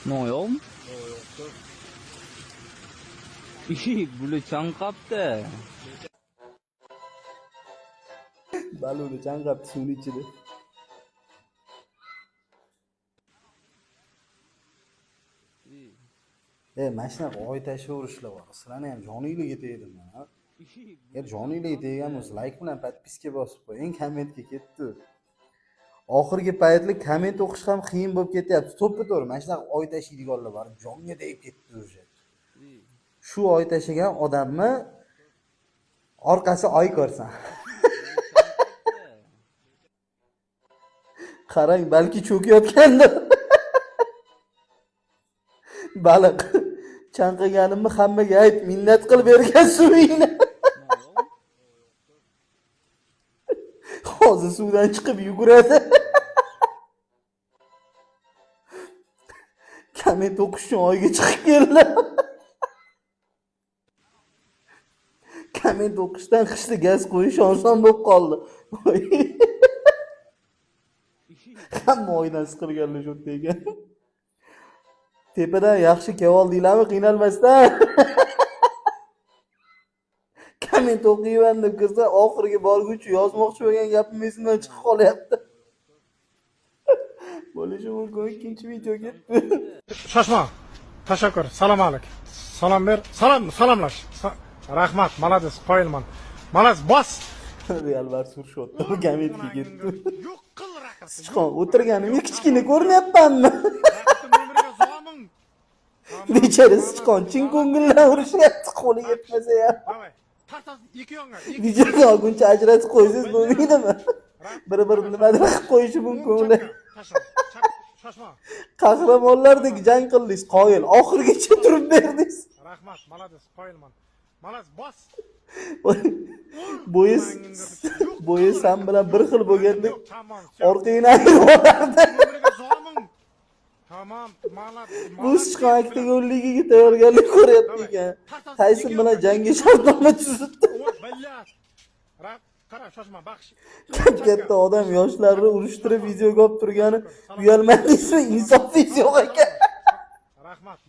Non yo'qmi? Bular chanqabdi. Baliqni chanqabdi suvni ichida. E, mana shunaqa oy tashlayverishlar bor. Sizlarni ham joninglarga tegdimi? Ha? Agar joninglarga tegan bo'lsa, like bilan подписка bosib qo'ying, kommentga ketdi. Oxirgi paytlar komment o'qish ham qiyin bo'lib ketyapti. To'ppa-to'g'ri, mana shunaqa oy tashlaydiganlar bor, jonga tegib ketdi уже. Shu oy tashlagan odamni orqasi oy ko'rsin. Qarang, balki cho'kayotgandir. Baliq chanqaganimni hammaga ayt, minnat qilib bergan suvingni. Hozir suvdan chiqib yuguradi. Komment o'qish uchun oyga chiqib keldi. Komment o'qishdan qishda gaz qo'yish oson bo'lib qoldi. Hamma oydan siqilganlar shu yerda ekan. Tepadan yaxshi kevoldinglarmi qiynalmasdan? Komment o'qiyman deb kirsa, oxiriga borguncha yozmoqchi bo'lgan gapim esimdan chiqib qolyapti. Bo'lishi mumkin, ikkinchi video ketdi. Shoshma. Tashakkur. Salom alik. Salom ber. Salom, salomlash. Rahmat, молодец, qoyilman. Молодец, bos. Real Barsa urishyapti, kommentga ketdi. Yo'q qil raqibni. Sichqon o'tirganimga kichkina ko'rinyapmanmi? Raqibni nomeriga zomin. Bechora sichqon chin ko'ngildan urishyapti, qo'li yetmasa ham. Давай. Tortasiz ikki yonga. Ikki. Videoni olguncha ajratib qo'ysangiz bo'lmaydimi? Bir-birini nimadir qilib qo'yishi mumkin ular. Tashla. Chap, shoshma. Qahramonlardek jang qildingiz, qoyil. Oxirigacha turib berdingiz. Rahmat, молодец, qoyilman. Молодец, bos. Bo'yi bo'yi san bilan bir xil bo'lganda Yo'q, tamom. orqangni ayirib olardi. Nomeriga zomin. Tamom, молодец. Bu sichqon oktagonligiga tayyorgarlik ko'ryapti ekan. Tayson bilan jangga shartnoma tuzibdi. Billah. Qara, shoshma, baxsh. Katta odam yoshlarni urushtirib videoga olib turgani uyalmadingizmi? Insofingiz yo'q ekan. Rahmat.